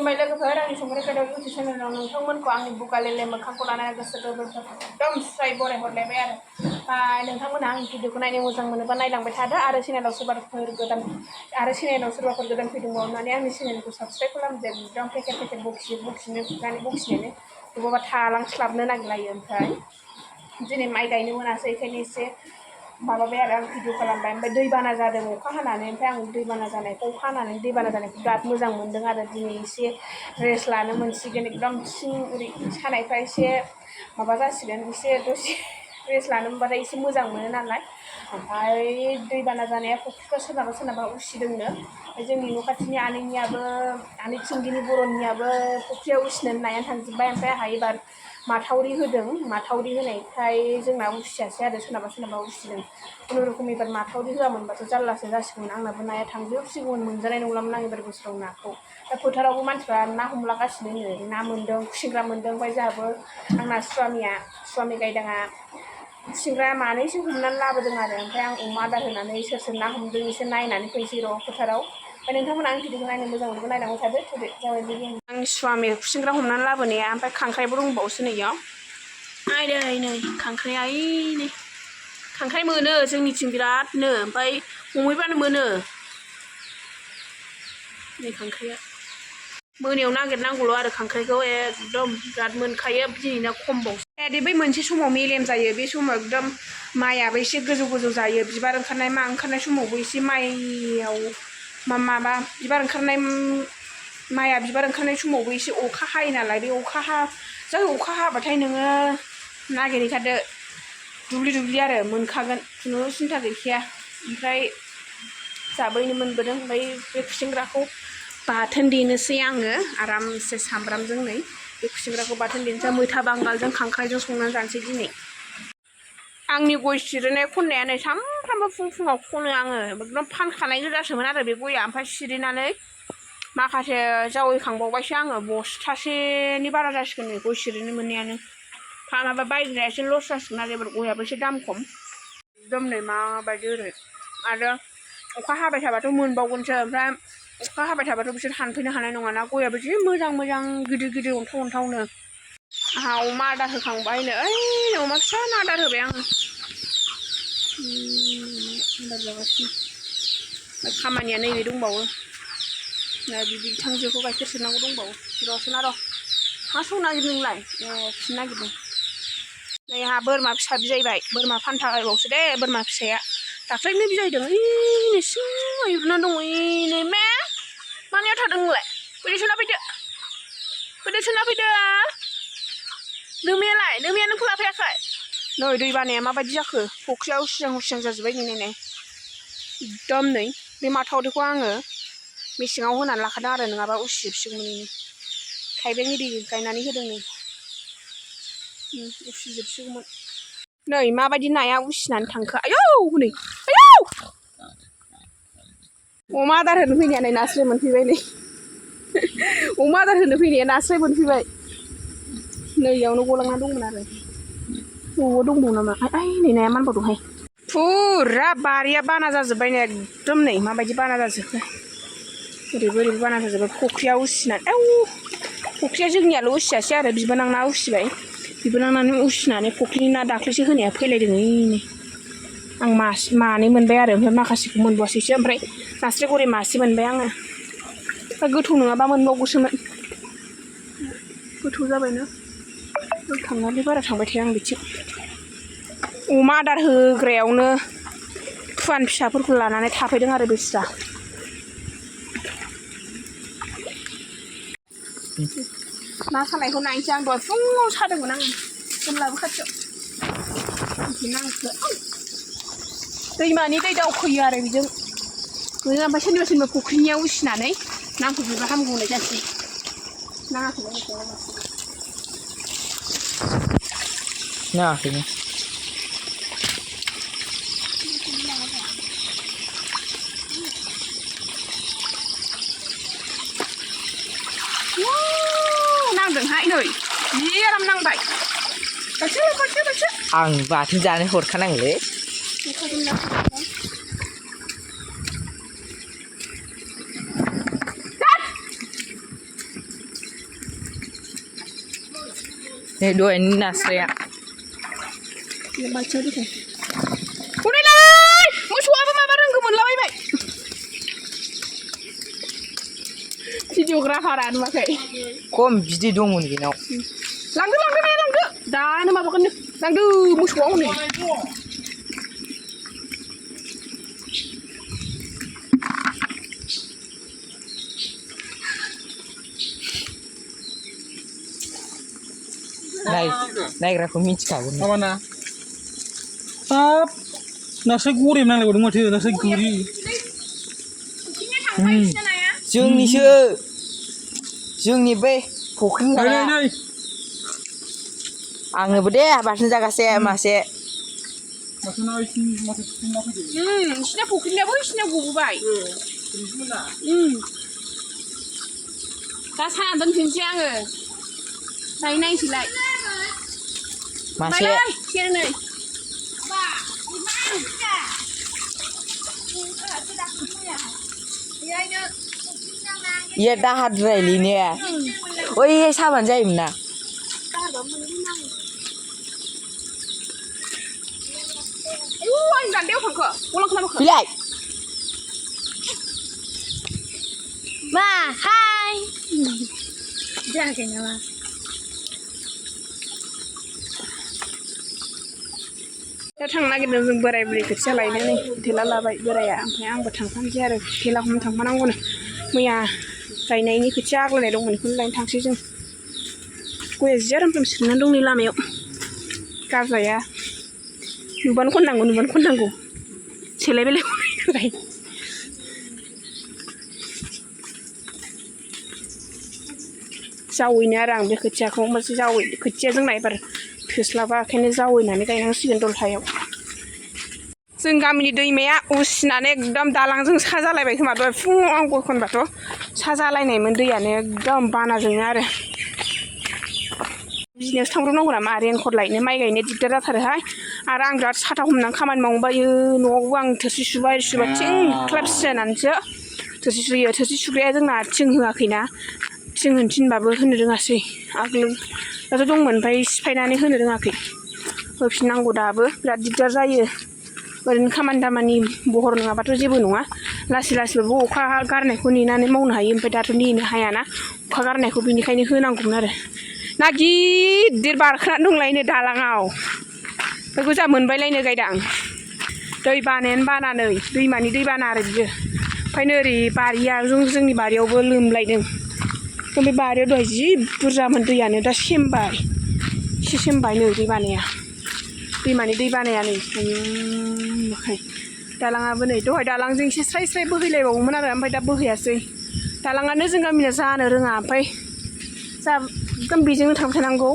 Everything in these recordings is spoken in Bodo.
खुलुमबाय लोगोफोर आंनि संग्रा खादायाव इउटुब चेनेलाव नोंथांमोनखौ आंनि बुगालेले मोखांखौ लानानै गोसो गोरबोनिफ्राय एकदम स्राय बराय हरलायबाय आरो नोंथांमोनहा आंनि भिडिअखौ नायनो मोजां मोनोबा नायलांबाय थादो आरो चेनेलाव सोरबाफोर गोदान फैदोंबा अननानै आंनि चेनेलखौ साबस्क्राइब खालामदो एकदम पेकेट पेकेट बखिनायानो बबावबा थालांस्लाबनो नागिरलायो ओमफ्राय दिनै माइ गायनो मोनासै बेखायनो एसे माबाबाय आरो आं भिडिअ खालामबाय ओमफ्राय दैबाना जादों अखा हानानै ओमफ्राय आं दैबाना जानायखौ बिराद मोजां मोनदों आरो दिनै एसे रेस्ट लानो मोनसिगोन एकदम सिं ओरै सानायफ्रा एसे माबा जासिगोन एसे दसे रेस्ट लानो मोनबाथाय एसे मोजां मोनो नालाय ओमफ्राय दैबाना जानाया फुख्रिफ्रा सोरनाबा उसिदोंनो जोंनि न' खाथिनि आनै थिंगिनि बर'नियाबो फुख्रियाव उसिनानै नायानो थांजोब्बाय ओमफ्राय आंहा एबार माथावरि होनायखाय जोंना उसियासै आरो सोरनाबा उसिदों खुनुरुखुम एबार माथावरि होआमोनबाथ' जारलासो जासिगौमोन आंनाबो नाया थांजोबसिगौमोन मोनजानाय नंलामोन आं एबार बोसोराव नाखौ दा फोथारावबो मानसिफ्रा ना हमलागासिनो ना मोन्दों खुसिंग्रा मोन्दों ओमफ्राय जोंहाबो आंना स्वामि गायदाङा खुसिंग्रा मानैसो हमनानै लाबोदों आरो ओमफ्राय आं अमा आदार होनानै सोर ना हमदों एसे नायनानै फैनोसै र' फोथाराव ओमफ्राय नोंथांमोना आं भिडिअखौ नायनो मोजां मोनबा नायलांबाय थादो जाबाय आं स्वामि खुसिंग्रा हमनानै लाबोनाया ओमफ्राय खांख्राइबो दंबावोसो नैयाव नै खांख्राइआ नै खांख्राइ मोनो जोंनिथिं बिरादनो ओमफ्राय हमहैबानो मोनो नै खांख्राइआ मोनायाव नागिरनांगौल' आरो खांख्राइखौ एकदम बिराद मोनखायो दिनैना खमबावसो बै मोनसे समाव मेलेम जायो बे समाव एकदम माइआबो एसे गोजौ जायो बिबार ओंखारनाय मा ओंखारनाय समावबो एसे माइआव माबा बिबार ओंखारनाय माइआ बिबार ओंखारनाय समावबो एसे अखा हायो नालाय बे अखा हाबाथाय नोङो नागिरहैखादो दुब्लि आरो मोनखागोन खुनु सिन्था गैखाया ओमफ्राय जाबैनो मोनबोदों ओमफ्राय बे खुसिंग्राखौ बाथोन देनोसै आङो आरामसे सामब्रामजों नै बे खुसिंग्राखौ बाथोन देनोसै मैथा बांगालजों खांख्राइजों संनानै जानोसै दिनै आंनि गय सिरिनाय खननाया नै सामफ्रामबो फुङाव खनो आङो एकदम फानखानाय गोजासोमोन आरो बे गया ओमफ्राय सिरिनानै माखासे जावैखांबावबायसो आङो बस्थासेनि बारा जासिगोन नै गय सिरिनो मोननायानो माबा बायग्राया एसे लस जासिगोन आरो एबार गयाबो एसे दाम खम एकदम नै माबायदि ओरै आरो अखा हाबाय थाबाथ' मोनबावगोनसो ओमफ्राय अखा हाबाय थाबाथ' बिसोर हानफैनो हानाय नङाना गयाबो जि मोजां गिदिर अन्थावनो आंहा अमा आदार होखांबायनो अमा फिसानो आदार होबाय आङो आदार जागासिनो खामानिया नैबे दंबावो बिदि थांजोखौ गाइखेर सेरनांगौ दंबावो र' मा सौ नागिरदों नोंलाय खिनो नागिरदों नै आंहा बोरमा फिसा बिजायबाय बोरमा फान्था बायबावसो दे बोरमा फिसाया दाख्लैनो बिजायदों सिङाव उरनानै दङ नै मा मानियाव थादों नोंलाय फैदो नोमाया नोंखौ लाफायाखै नै दै बानाया माबायदि जाखो फुख्रियाव उसिहां जाजोब्बाय नै एकदम नै बे माथावरिखौ आङो मेसेङाव होनानै लाखादों आरो नङाबा उसिजोबसिगौमोन थाइबें एरि गायनानै होदों नै उसिजोबसिगौमोन नै माबायदि नाया उसिनानै थांखो आयौ अमा आदार होनो फैनाया नै नास्राय मोनफैबाय नै अमा आदार होनो फैनाया नास्राय मोनफैबाय नैयावनो गलांना दंमोन आरो बबाव दंबावो नामा नै नाया मानबावदोंहाय फुरा बारिया बाना जाजोब्बाय नै एकदम नै माबायदि बाना जाजोबखो ओरैबो बाना जाजोब्बाय फुख्रिया उसिनानै फुख्रिया जोंनियाल' उसियासै आरो बिबोनांना उसिबाय बिबोनांनानै उसिनानै फुख्रिनि ना दाख्लैसो होनाया फैलायदों नै आं मानै मोनबाय आरो ओमफ्राय माखासेखौ मोनबावासैसो ओमफ्राय नास्राय गरि मासे मोनबाय आङो गोथौ नङाबा मोनबावगौसोमोन गोथौ जाबायना थांनानै बारा थांबाय थाया आं बिथिं अमा आदार होग्रायावनो फुवान फिसाफोरखौ लानानै थाफैदों आरो बेस्रा ना सानायखौ नायनोसै आं दहाय फुङाव सादोंमोन आङो होमब्लाबो खाथियाव दैमानि दै दावखोयो आरो बेजों ओमफ्राय सोरनिबा फुख्रिनिया उसिनानै नांखौ बिबा हामगौलाय जानोसै नाङाखैनो नांदोंहाय नै जि आराम नांबाय आं बाथोन जानो हरखानांगौलै नै दहाय नास्रायाอย่ามาเชื่อดิเถอะกูได้เลยमोसौआबो माबा रोंगौमोनलाबायबाय भिडिअ'ग्राफारा नुवाखै खम बिदै दंमोन बेनाव लांदो दानो माबागोन लांदो मोसौआ हनै नायग्राखौ मिथिखागोन माबाना हाब नास्राय गरिब नांलायबावदों माथो नास्राय गोरि जोंनिसो जोंनि बै फुख्रिनि आंनोबो दे बाथोन जागासे मासे बिसिना फुख्रिनियाबो बिसिना गबोबाय दा साना दोनफिनसै आङो दायो नायसैलाय मासे सेरनै ये दाहाद्रायलै ने ओइ साबानो जायोमोन ना आं दान्दायाव थांखो गलां खालामखो बिलाय मा हाय जायाखै नामा दा थांनो नागिरदों जों बोराय बुरै खोथिया लायनानै थेला लाबाय बोराया ओमफ्राय आंबो थांफानोसै आरो थेला हमनो थांफानांगौनो मैया गायनायनि खोथिया आग्लायनाय दंमोन बेखौनो लायनो थांसै जों गया जि आराम सोमनानै दं नै लामायाव गारजाया नुबानो खननांगौ सेलाय बेलाय खननाय जावैनो आरो आं बे खोथियाखौ होमबासो खोथिया जोंना एबार थोस्लाबा ओंखायनो जावैनानै गायनांसिगोन दलहायाव जों गामिनि दैमाया उसिनानै एकदम दालांजों सा जालायबाय खोमा दहाय फुङाव आं गय खनबाथ' सा जालायनायमोन दैयानो एकदम बानाजोंनो आरो बिजनेस थांब्रबनांगौ नामा रेनकट लायनो माइ गायनो दिगदार जाथारोहाय आरो आं बिराद साथा हमनानै खामानि मावनो बायो न'आवबो आं थोरसि सुबाय थिंख्लाब सिजानानैसो थोरसि सुयो थोरसि सुग्राया जोंना थिं होआखैना थिं होनो थिनबाबो होनो रोङासै आगोल दाथ' दंमोन ओमफ्राय सिफायनानै होनो रोङाखै होफिननांगौ दाबो बिराद दिगदार जायो ओरैनो खामानि दामानि बहर नङाबाथ' जेबो नङा लासै लासैबाबो अखा गारनायखौ नेनानै मावनो हायो ओमफ्राय दाथ' नेनो हायाना अखा गारनायखौ बेनिखायनो होनांगौमोन आरो ना गिदिर बारखोना दंलायनो दालाङाव बेखौ जा मोनबायलायनो गायदां दै बानायानो बानानै दैमानि दै बाना आरो बियो ओमफ्रायनो ओरै बारिया जोंनि बारियावबो लोमलायदों बे बारियाव दहाय जि बुरजामोन दैयानो दा सेमबाय एसे सेमबाय नै दैमानि दै बानाया नै दालाङाबो नै दहाय दालांजों एसे स्राय स्राय बोहैलायबावोमोन आरो ओमफ्राय दा बोहैयासै दालाङानो जों गामिना जानो रोङा ओमफ्राय जा एकदम बेजोंनो थांबाय थानांगौ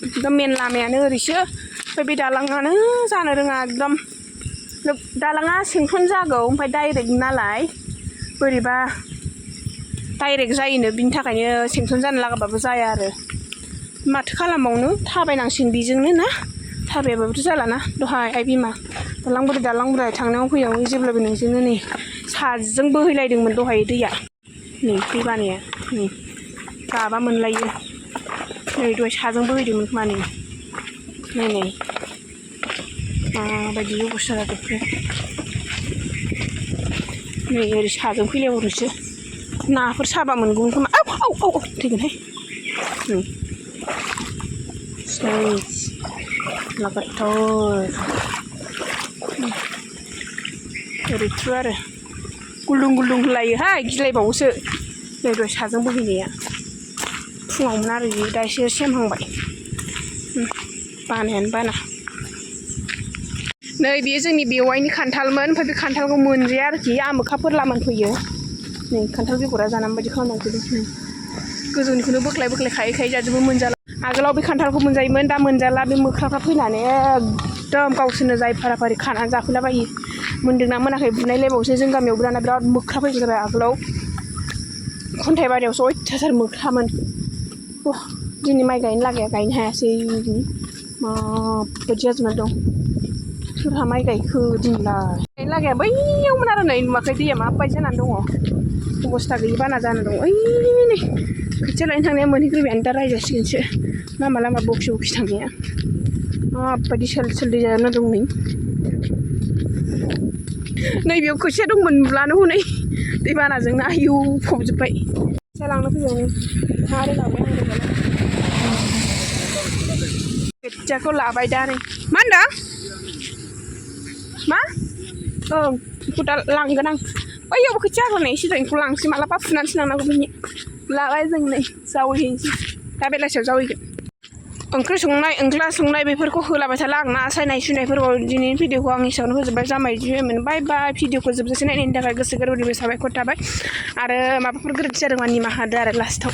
एकदम मेन लामायानो ओरैसो ओमफ्राय बे दालाङानो जानो रोङा एकदम दालाङा सेंसन जागौ ओमफ्राय डाइरेक्ट नालाय बोरैबा डाइरेक्ट जायोनो बिनि थाखायनो सेंसन जानो लागाबाबो जाया आरो माथो खालामबावनो थाबायनांसिगोन बेजोंनो ना थाबायाबाबोथ' जालाना दहाय आइ बिमा दालां बोराय थांनायाव फैनायाव जेब्लाबो नोंजोंनो नै साजों बोहैलायदोंमोन दहाय दैया नै दै बानाया नै गाबा मोनलायो नै दहाय साजों बोहैदोंमोन खोमा नै माबायदि अबस्था जाजोबखो नै ओरै साजों फैलायहरोसो नाफोर साबा मोनगौमोन खोमा औ थैगोनहाय लागाथार ओरैथ' आरो गुलुं होलायोहाय गिलायबावोसो नै दहाय साजों बोहैनाया फुङावमोन आरो बियो दा एसे सेमहांबाय बानायानो बाना नै बेयो जोंनि बेवाइनि खान्थालमोन ओमफ्राय बे खान्थालखौ मोनजाया आरोखि आमोखा फोरला मोनफैयो नै खान्थाल बेगरा जानानै बायदि खालामनांगौ गोजौनिखौनो बोख्लाय खायै जाजोबो मोनजाला आगोलाव बे खान्थालखौ मोनजायोमोन दा मोनजाला बे मोख्राफ्रा फैनानै एकदम गावसोरनो जाय फाराफारि खानानै जाफैलाबायो मोन्दोंना मोनाखै बुनायलायबावसो जों गामियावबो दाना बिराद मोख्रा फैग्रा जाबाय आगोलाव खन्थाइ बारियावसो अयथासार मोख्रामोन दिनै माइ गायनो लागाया गायनो हायासै माबायदि जाजोबनानै दं सोरहा माइ गायखो दिनैलाय गायनो लागाया बैयावमोन आरो नै नुवाखै दैया माबायदि जानानै दङ अबस्था गैयि बाना जाना दं ओइ नै खोथिया लायनो थांनाया मोनहैग्रोबायानो दा रायजासिगोनसो लामा लामा बखि बखि थांनाया माबायदि सोल्दै जाना दं नैबेयाव खोथिया दंमोनब्लानो हनै दैबानाजोंनो आयौ फबजोब्बाय जालांनो फैबावनो आरो लाबाय आं खोथियाखौ लाबाय दा नै मा होनदों मा ओं बेखौ दा लांगोन आं बैयावबो खोथिया आगोल एसे दंखौ लांसै मालाबा फुनानैसो लांनांगौ बिनि लाबाय जों नै जावैहैनोसै दा बेलासियाव जावैगोन ओंख्रि संनाय बेफोरखौ होलाबाय थाला आं ना सायनाय सुनायफोरखौ दिनैनि भिडिअखौ आं एसेयावनो होजोब्बाय जामाय बाय बाय भिडिअखौ जोबजासे नायनायनि थाखाय गोसो गोरबोनिफ्राय साबायखर थाबाय आरो माबाफोर गोरोन्थि जादोंबा निमाहा होदो आरो लास्टआव